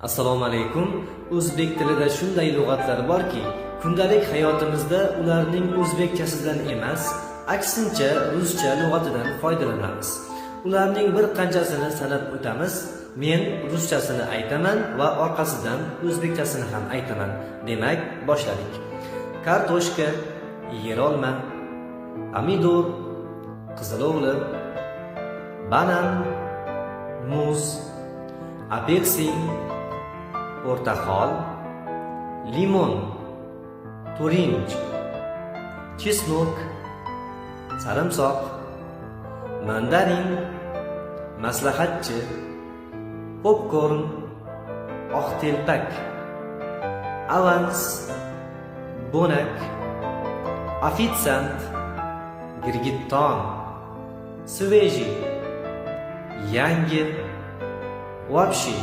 Assalomu alaykum. O'zbek tilida shunday lug'atlar borki, kundalik hayotimizda ularning o'zbekchasidan emas, aksincha ruscha lug'atidan foydalanamiz. Ularning bir qanchasini sanab o'tamiz. Men ruschasini aytaman va orqasidan o'zbekchasini ham aytaman. Demak, boshladik. Картошка, yerolma, pomidor, qizilo'g'li, banan, muz, apelsin, portaqol, limon, turinj, чеснок, sarimsoq, mandarin, maslahatchi, popkorn, oq telpak, avans, bo'nak, ofitsiant, girgitton, свежий, yangi, вообще.